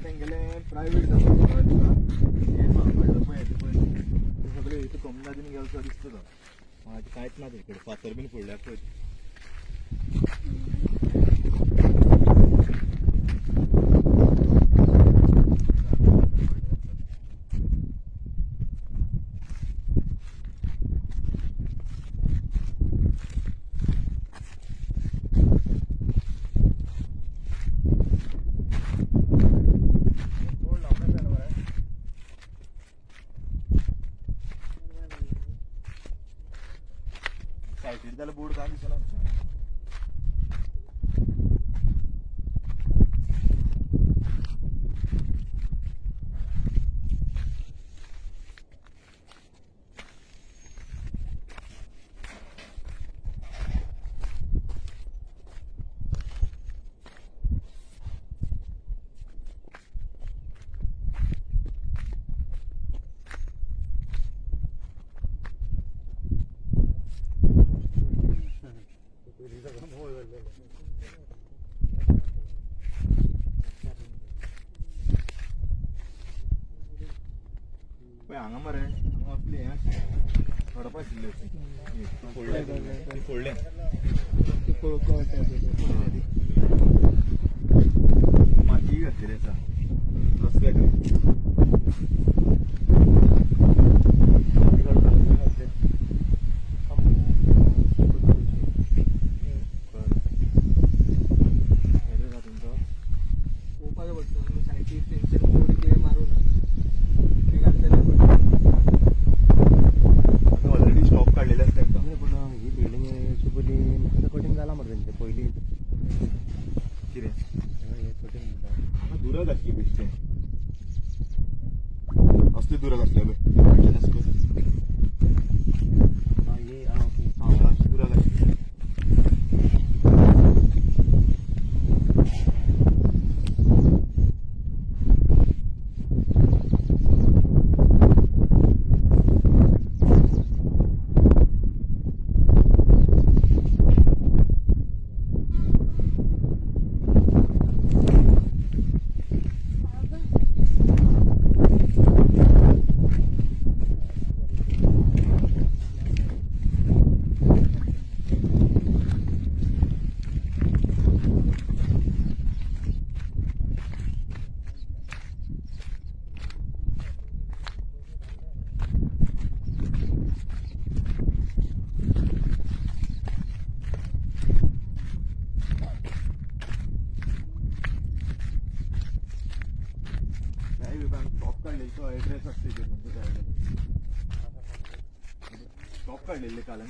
तेंगेले प्रायवेट जाता पळय सगळे इथं कोमदादीन गेलो दिसता तो कांयच ना थंय फातर बीन फोडल्या पळय. सायटीर जाल्यार बोर्ड काय दिसना. पळय हांगा मरे हांगा असले हें खडप आशिल्ले फोडलें फोडलें माती घातलेली आसा रस्त्याक दुरग आसली बेश्टें असले दुरग आसले पळय दुरग आसली. टॉप काढलेले काल.